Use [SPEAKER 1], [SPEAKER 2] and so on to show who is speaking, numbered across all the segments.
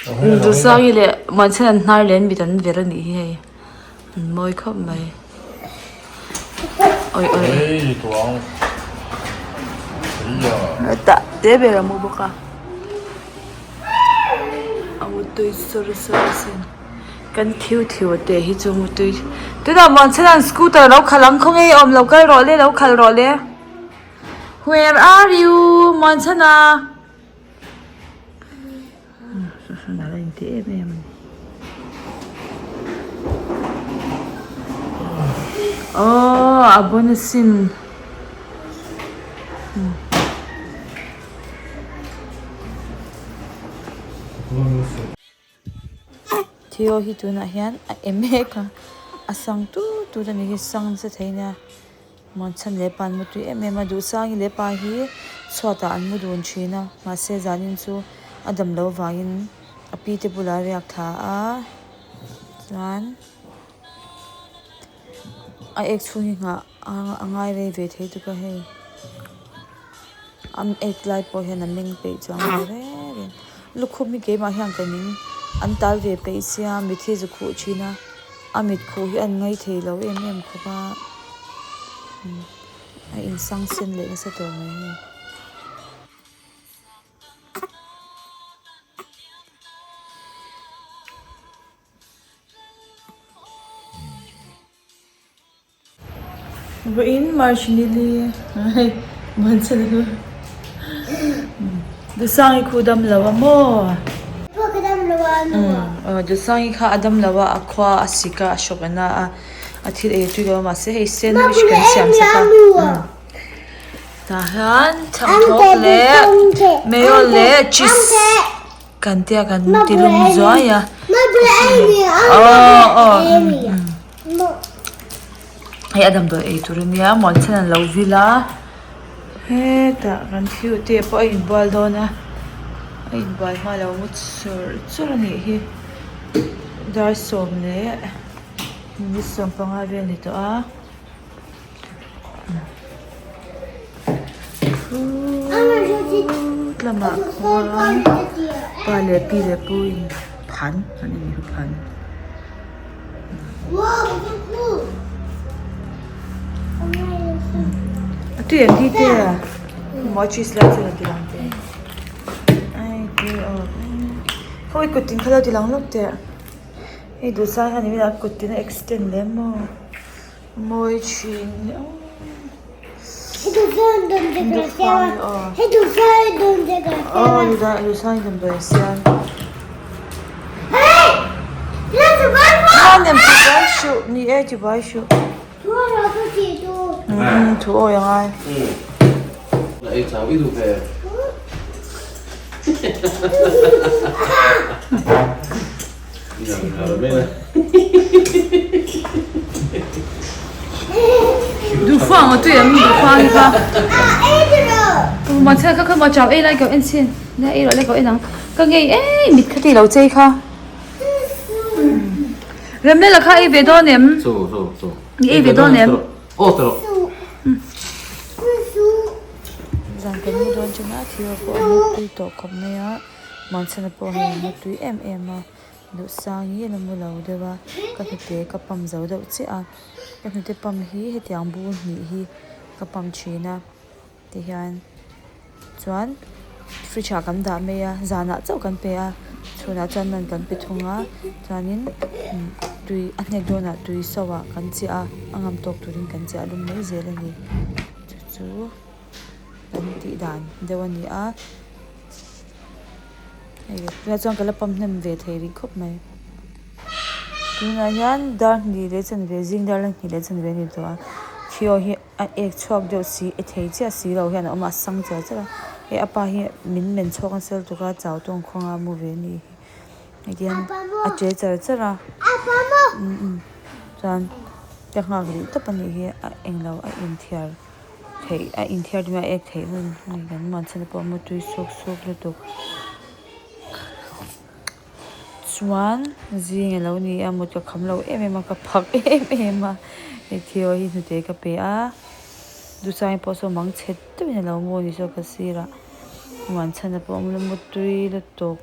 [SPEAKER 1] Duhsangi leh Muanchhan an hnar leh an mit an ver a nih hi hei an mawi khawp mai awi awi hetah te ber a mu bawk a a mutui sawr sawr asin kan thiu thiu te hi chu mutui tunah Muanchhan an scooter lo khalh ang khawnge i awm lo kal rawh le lo khalh rawh le where are you Muanchhana. Nalh a inti em em a ni. Aww a bon asin. Theo hi tunah hian a e mek a, a sang tut tut a ni hi sang nasa thei nia Muanchhan leh pa an mu tui em em a, Duhsangi leh pa hi chhuatah an mu dun thin a, mahse zanin chu a dam loh vangin a pi te bulah a riak thla a, chuan a ek chhung hi nghah a ngai rei ve thei tuk a hei. An ek lai pawh hian a meng peih chuang lo reng reng. Lukhum hi keimah hian ka ning. An tal ve peih sia mit hi zu khuh thin a, a mit khuh hi an ngai thei lo em em khawp a, a insang sen leh nasa tawh mai hei. Vawiin March nili hei Muanchhana chu Dusangi khu dam lo a maw? Aw Dusangi kha a dam lo a a khua a sik a a hrawk en a a thil ei tui lo a mahse hei sandwich kan siam sak a tah hian chhangthawp leh mayo leh cheese kan tia kan ti lum zuai a aw aw. Hei a damdawi ei tur ania muanchhan an lo vil a hetah kan thiu te pawh a inbual dawn a a inbual hma lo mu chur chur a nih hi dar sawm leh minute 15 vel a ni tawh a. Phut lamah khuan pa leh pi leh pu in phan an in phan. A tui ang hi te a maw cheese lai chu a ti lang teh ai tui aw khawi kut tin kha lo ti lang lawk teh hei duhsang hian a kut tin a extend leh maw. Mawi thin Duhfang a tui em duhfang hi kha mahse kha kha maw chau ei lai ka en chhin la ei rawh le ka en ang ka ngei em mit kha ti lo chei kha Remlela kha ei ve dawn em i ei ve dawn em zan kan mu dawn chen a thil pawh a mu tui tawh khawp mai a. Muanchhana pawh hei a mu tui em em a, Duhsangi a la mu lo deuh a, ka hnute ka pump zo deuh chiah a, ka hnute pump hi hetiang bur hnih hi ka pump thin a tihian chuan fridge ah kan dah mai a zanah chauh kan pe a chhunah chuan nan kan pe thung a chuanin tui a hnek dawnah tui so ah kan chiah a a ngam tawk turin kan chiah lum mai zel a ni chu chu kan tih dan deuh a ni a. Hei tunah chuan ka la pump hnem ve thei rih khawp mai tunah hian dar hnih leh chanve zing dar la hnih leh chanve a ni tawh a thio hi a ek chhuak deuh si e thei chiah si lo hian a awm a a sang char char a hei a pa hi min men chhuak nasa lutuk a chau tawng khawng a mu ve a nih hi heti hian a che char char a chuan ka nghak rih tawp a nih hi a englo a inthiar. Theih a inthiar deuh a ek theih hun hei kan muanchhana pawh a mu tui suk suk lutuk chuan zing alo ni a mut ka kham lo em em a ka phak em em a hei thil hi hnute ka pe a duhsang pawh saw mang chhe deuhin alo mu a ni saw ka sirah muanchhana pawh a mu tui lutuk.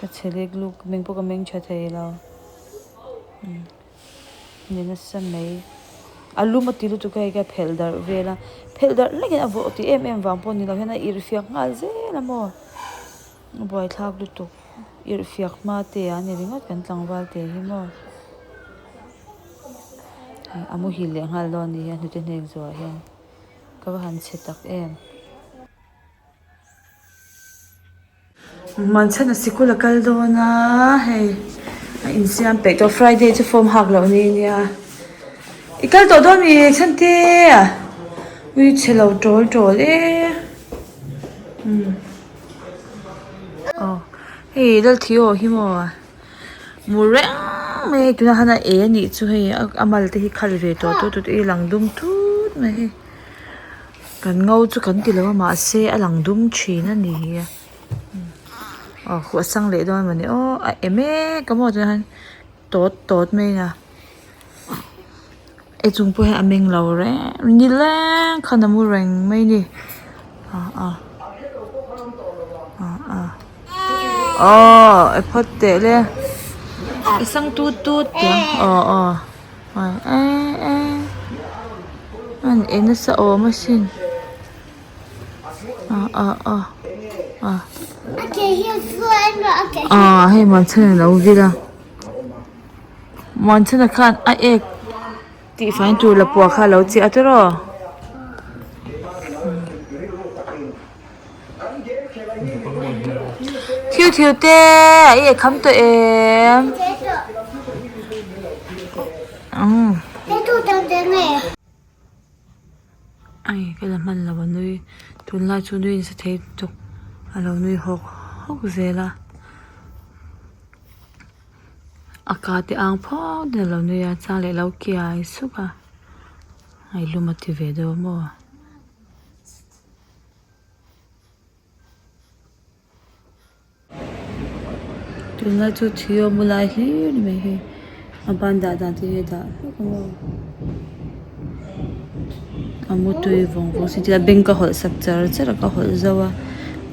[SPEAKER 1] Ka chhe lek luk meng pawh ka meng tha thei lo ni nasa mai a lum a ti lutuk a hei ka phelh darh vel a phelh darh hlek in a vawh tih em em vang pawh ni lo hian a irhfiak nghal zel a maw a buaithlak lutuk irhfiak hma te a ni ringawt kan tlangval te hi maw a muhil leh nghal dawn a ni hi a hnute hnek zawh ah hian ka va han chhe tak em. Manchhana sikul a kal dawn a hei a insiam peih tawh Friday chu form hak loh ni nia i kal tawh dawn mi chhante ui chhe lo tawl tawl e umm aw hei Lalthiaw hi maw mu reng mai hei tunah khan a e a nih chu hei a mal te hi khal ve tawh tut tut i lang dum tut mai hei. Kan ngo chu kan ti lo a mahse a lang dum thin a ni aw khuh a sang leh dawn mawni aw a e mek a maw tunah hian tawt tawt mai a e chung pawh hian a meng lo reng nileng khan a mu reng mai a ni ah ah ah ah aw e phawt teh le e sang tut tut teh ang aw aw. An en nasa awm asin ah ah ah ah ah hei Muanchhana lo vil a Muanchhana khan a ek tih fai tur lapua kha a lo chiah a tiraw. Thiu thiu te a i kham tawh em umm ai ka la hman lo a nui tunlai chu nui nasa thei lutuk a lo nui hawk hawk zel a a ka te ang phawt in a lo nui a chang leh lo kiai suk a a i lum a ti ve deuh a maw. Tunlai chu thil awm lai hlir ni mai hei a ban dah dan te hi a dah hlawk a maw a mu tui vawng vawng si thil a beng ka hawlh sak char char a ka hawlh zo a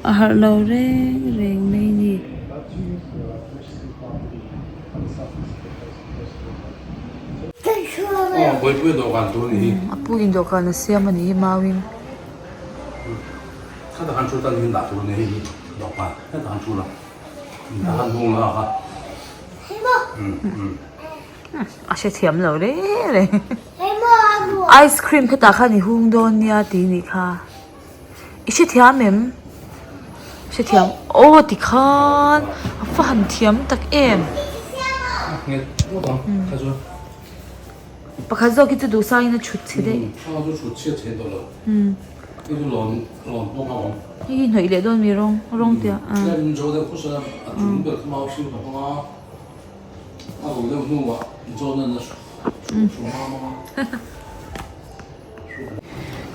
[SPEAKER 1] a harh lo reng reng mai a ni. A pu in dawhkan a siam a nih hi mauin. A hrethiam lo reng reng. Ice cream khetah khan i hung dawn nia tih nih kha. I hrethiam em? Hrethiam aw tikhan a va han thiam tak em? Pakhat zawk hi chu duhsangin a chhut chhe daih. Hei hi hnawih leh dawn mi rawng rawng tia a.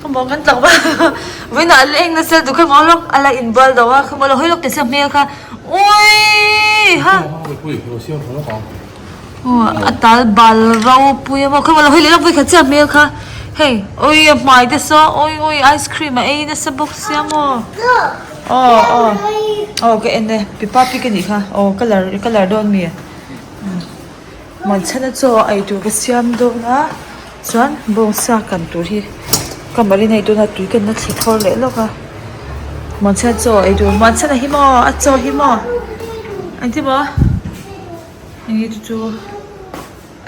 [SPEAKER 1] Khawmaw kan tlak va vawiinah a leng nasa duh kha maw lawk a la inbual deuh a khawmaw lo hawi lawk teh se hmel kha uii ha aw a tal bal ropui a maw khawmaw lo hawi leh lawk vawikhat chiah hmel kha hei ui a hmai te saw ui ui ice cream a ei nasa bawk sia maw aw aw aw ka en e pipa pic anih kha aw colour colour dawn mi. Muanchhana chaw a eitur ka siam dawn a chuan bawngsa kan tur hi ka marinate dawn a tui kan la thli thawr leh lawk a Muanchhana chaw a eitur Muanchhana hi maw a chaw hi maw engti maw enge chu chu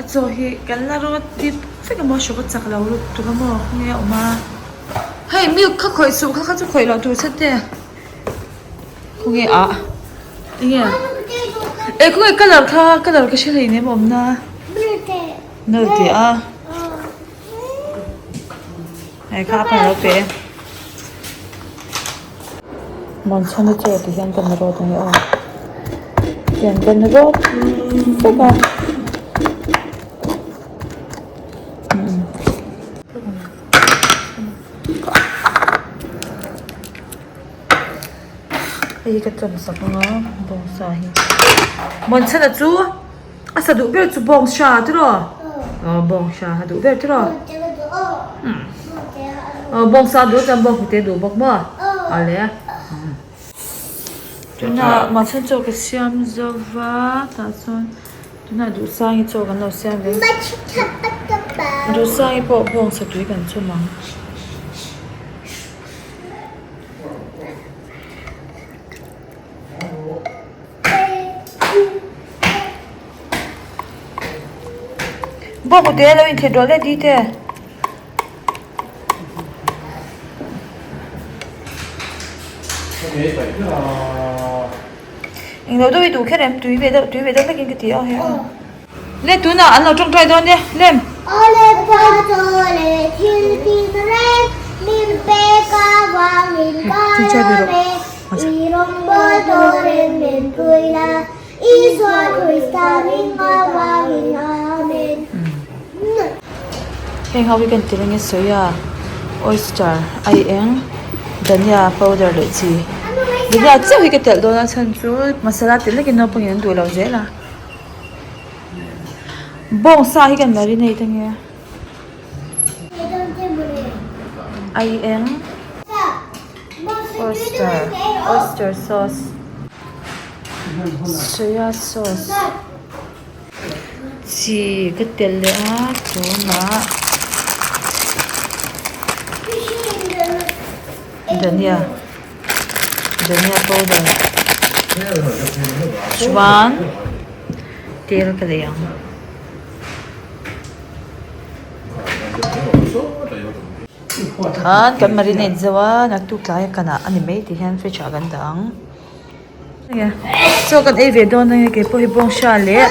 [SPEAKER 1] a chaw hi kan la rawt dip vek a maw hrawk a chak lo lutuk a maw khawnge a awm a hei milk kha khawih suh kha kha chu khawih loh tur che te. Khawnge ah enge eh khawnge colour kha colour ka hre hleinem a awmna naute a hei kha a pan alo pe e Muanchhana chaw ti hian kan rawt ang e aw tiang kan rawt vek a. Hei hi ka chawm sak ang a bawngsa hi Muanchhana chu a sa duh ber chu bawngsa tiraw aw bawngsa a duh ber tiraw aw bawngsa a duh chuan bawnghnute a duh bawk maw a le. Tunah mahse chaw ka siam zo va tah chuan tunah Duhsangi chaw kan lo siam ve Duhsangi pawh bawngsa tui kan chhum ang. Bawnghnute lo inthlit rawh le Dite. Englo deuh i duh kher em tui ve deuh tui ve deuh hlekin ka ti a hei a. Le tunah an lo tawngtai dawn nia lem.
[SPEAKER 2] Awle pa chawle thil tin reng min pek avangin ka lawm e i rawngbawl turin min pui la Isua Krista hming avangin Amen.
[SPEAKER 1] Heng ho hi kan ti reng e soya, oyster, ai eng, dhania powder leh chi. Dhania chiah hi ka telh dawn a chhan chu masala telh hlekin naupangin an duh lo zel a. Bawngsa hi kan marinate ange. Ai eng, oyster, oyster sauce, soya sauce. Chi ka telh leh a tunah dhania dhania powder chuan tel ka lei ang. Khan kan marinate zo a naktuk tlai a kanah a ni mai tih hian fridge ah kan dah ang. Chaw kan ei ve dawn ange keipawh hi bawngsa leh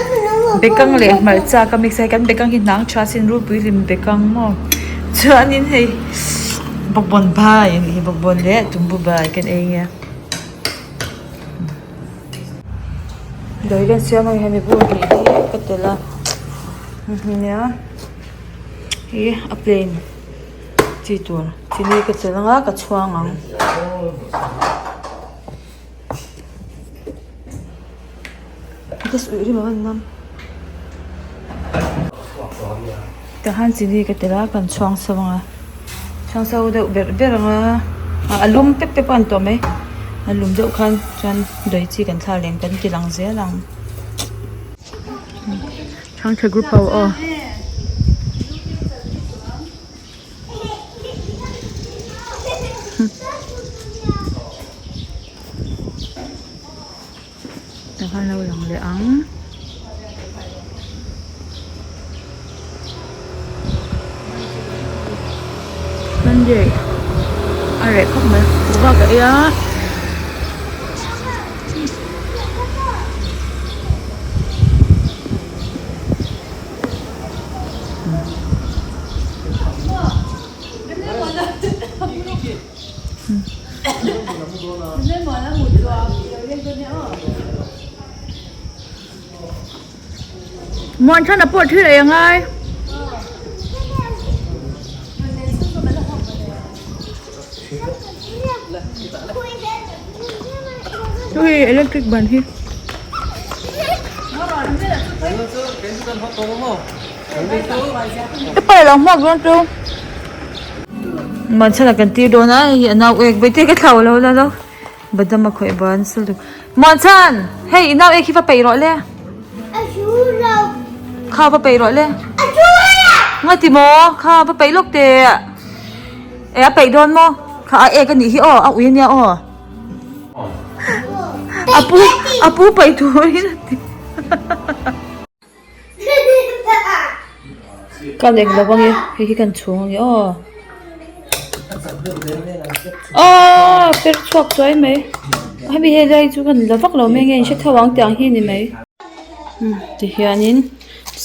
[SPEAKER 1] bekang leh hmarcha ka mix a hei kan bekang hi hnang tha sin rulpui hlim bekang maw chuanin hei bawkbawn bai a nih hi bawkbawn leh tumbu bai kan ei ange dawi kan siam ang hemi bur hnih hi ka telh a nia hi a plain chi tur chilli ka telh anga ka chhuang ang. Tahan chilli ka tel a kan chhuang so ang a chhuang so deuh berh berh ang a a lum pep pep a ni tawh mai a lum deuh khan chuan dawi chi kan thla leh ang kan ti lang zel ang chhangchhe group ho aw. Tah lo lang leh ang. Sunday a reh khawp mai kuhva ka ei a. Muan thana pawh thil ei a ngai. Hei electric ban hi. Ka pa lo hmuak dawn chu. Muanchhana kan tir dawn a hei a nau ek vaite ka thlau lo la lo badam a khawih ban sil tuk Muanchhan hei i nau ek hi va peih rawh le kha va peih rawh le nga ti maw kha va peih lawk teh e a peih dawn maw kha a ek a nih hi aw a ui ania aw a pu a pu peih turin a ti. Ka lek lo ange hei hi kan chhung ange aw aw per chhuak chuai mai hemi helai chu kan la vak lo mai nge in hre tho ang tiang hi a ni mai tihianin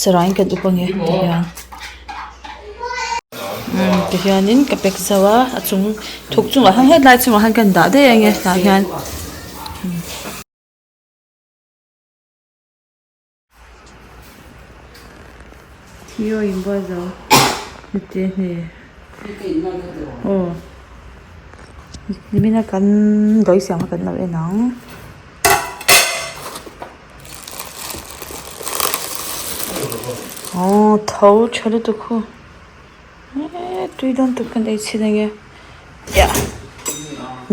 [SPEAKER 1] sarangin kan up ange tihian tihianin ka pack zo a a chung thuk chungah hian hetlai chungah hian kan dah daih ange tah hian. Theo in buai zo heti hne aw nimina kan dawi siam kha kan lo en ang aw tho tha lutuk hu eee tui dawn tuk kan ei chhin ange.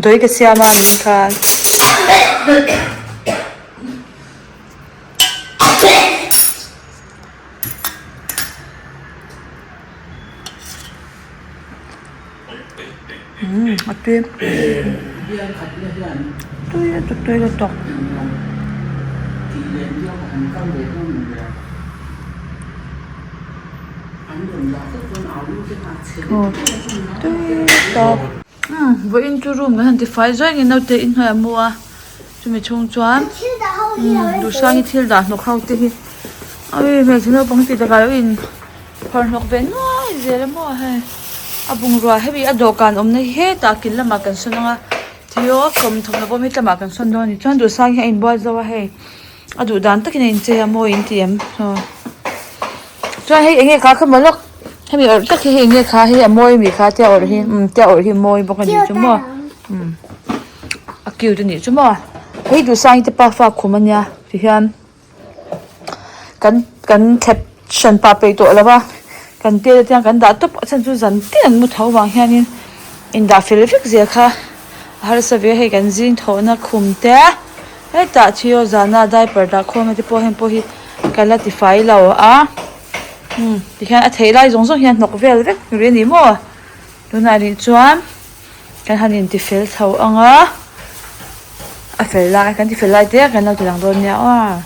[SPEAKER 1] Dawi ka siam a min khan. Umm a tui tui lutuk tui lutuk. Aw tui tawp. Umm vawiin chu room kan han ti fai zuai nge naute inhnuai a mu a. Chumi chhung chuan umm duhsangi thil dah hnawk ho te hi awii hmeichhe naupang tih takah lo in phawrh hnawk ve nuai zel a maw hei a bungrua hemi a dawhkan awmna hi hetah kil lamah kan sawn ang a tio kawm thawmhnaw pawh heti lamah kan sawn dawn a ni chuan duhsangi hi a inbual zo a hei a duh dan takin a inchei a mawi in ti em aw chuan hei eng nge kha kha maw lawk hemi awrh tak hi hei eng nge kha hei a mawi ami kha tia awrh hi umm tia awrh hi a mawi bawk a ni chu maw umm. A cute a nih chu maw hei duhsang te pafa khum a nia tihian kan kan thlep hran pah peih tawh lo va kan tel te hian kan dah tawp a chhan chu zan tin an mu tho vang hianin indah fel vek zel kha a harsa ve a hei kan zing thawhna khum te hetah thil zana diaper dah khawm na te pawh heng pawh hi ka la tifai lo a umm tihian a theih lai zawng zawng hian hnawk vel vek rih a ni maw tunah rih chuan. Kan han inti fel chho ang a, a fel lai kan ti fel lai te kan lo ti lang dawn nia aw.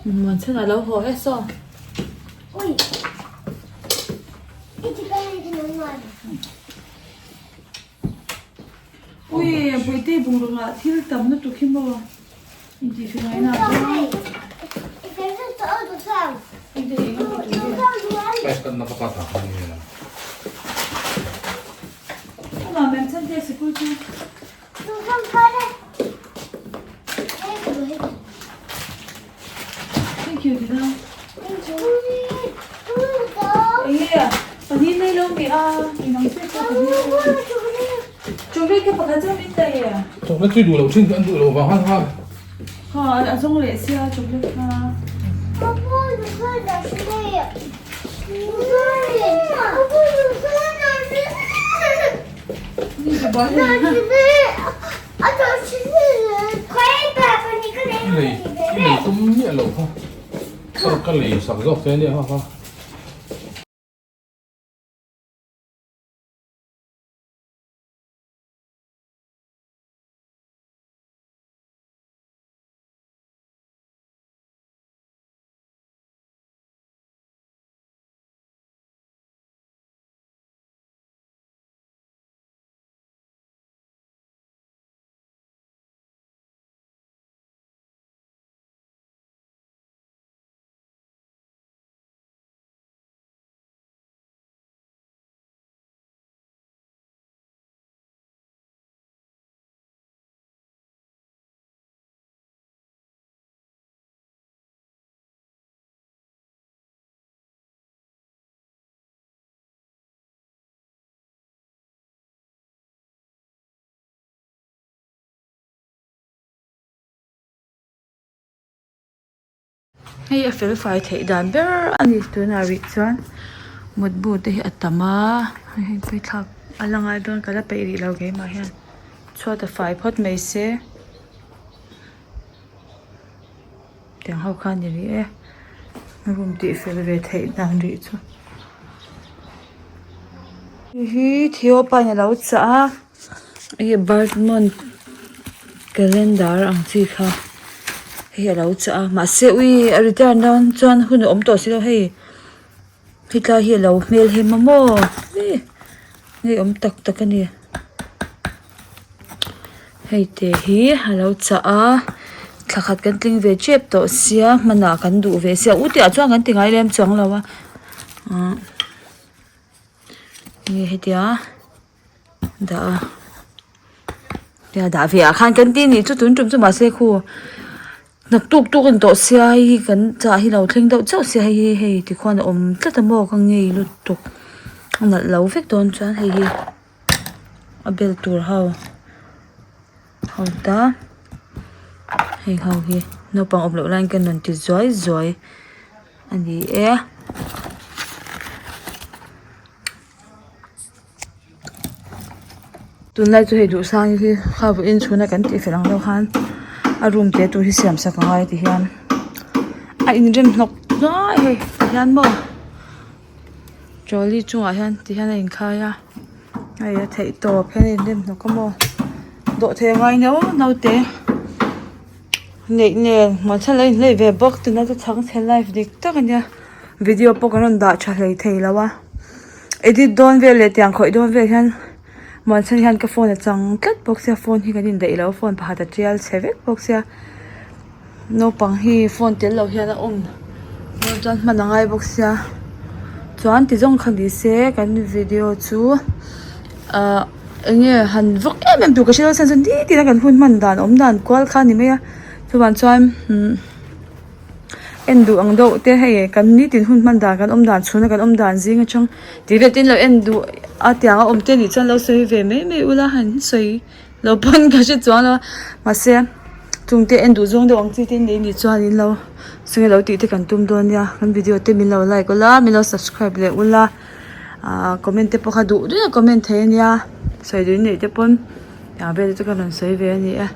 [SPEAKER 1] Muan chhan a lo haw e saw. Ui Puitei bungrunga thil tam lutuk hi maw intihhrilh ngaihna a chuang. Amah mem chhan te sikul chu. Thank you Dina. Enge pahnih nei lo mi a inang che che pahnih. Chocolate kha pakhat chauh min daih e.
[SPEAKER 3] Chocolate chu duh lo thin an duh lo vang han ha.
[SPEAKER 1] Ha a zawng leh sia chocolate kha.
[SPEAKER 3] Lei lei tum miah lo kha ka lei sak zawk che ania ha ha.
[SPEAKER 1] Hei a fel fai theih dan ber a ni tunah rih chuan mutbu te hi a tam a hei hei phei thlak a la ngai dawn ka la peih rih lo keimah hian chhuat a fai phawt mai se tiang ho kha a ni rih e room tih fel ve theih dan rih chu. Hei hi Theo pa in a lo chah a hei birth month calendar ang chi kha. Hei a lo chah a mahse ui a return dawn chuan hun a awm tawh si lo hei hetlai hi a lo hmel hem a maw ngei awm tak tak a ni hei te hi a lo chah a thla khat kan tling ve tep tawh sia hmanah kan duh ve sia u tih ah chuan kan ti ngai lem chuang lo a ah nge hetia. Dah a tia dah ve ah khan kan ti nih chu tun tum chu mahse khu naktuk tuk a ni tawh sia hei hi kan chah hi lo thleng deuh chauh sia hei hi hei tikhuan a awm tlat a maw ka ngei lutuk a nalh lo vek dawn chuan hei hi a bel tur ho ho ta heng ho hi naupang awm loh laiin ka rawn ti zuai zuai a ni e. Tunlai chu hei duhsang hi kha vawiin chhuna kan tih fel ang deuh khan a room te tur hi siam sak a ngai ti hian a inrem hnawk nuai hei ti hian maw trolley chungah hian ti hian a inkhai a hei a theih tawp hian a inrem hnawk a maw dawhthei a ngai neuh naute neih nen muanchhan lo inhlei ve bawk tunlai chu chhangchhe life dik tak a nia video pawh kan rawn dah tha hlei thei lo a. Edit dawn vel leh tiang khawih dawn vel hian muanchhan hian ka phone a chang tlat bawk sia phone hi kan indaih lo phone pakhat a tial chhe vek bawk sia naupang hi phone tel lo hian a awm dawn chuan hman a ngai bawk sia chuan ti zawng kha ni se kan video chu ahh eng nge han vawk em em tur ka hre lo chuan nitin a kan hun hman dan awm dan kual kha a ni mai a chuvang chuan umm. En duh ang deuh te hei kan nitin hun hman dan kan awm dan chhuna kan awm dan zing atang tih vel te in lo en duh a tiang a awm te nih chuan lo sawi ve mai mai ula han sawi lo pawn ka hre chuang lo a mahse chung te en duh zawng deuh ang chi te nei nih chuan in lo sawi lo tih te kan tum dawn nia kan video te min lo like ula min lo subscribe leh ula ah comment te pawh kha duh duh in a comment thei ania sawi duh in neih te pawn tiang vel te chu ka rawn sawi ve a ni e.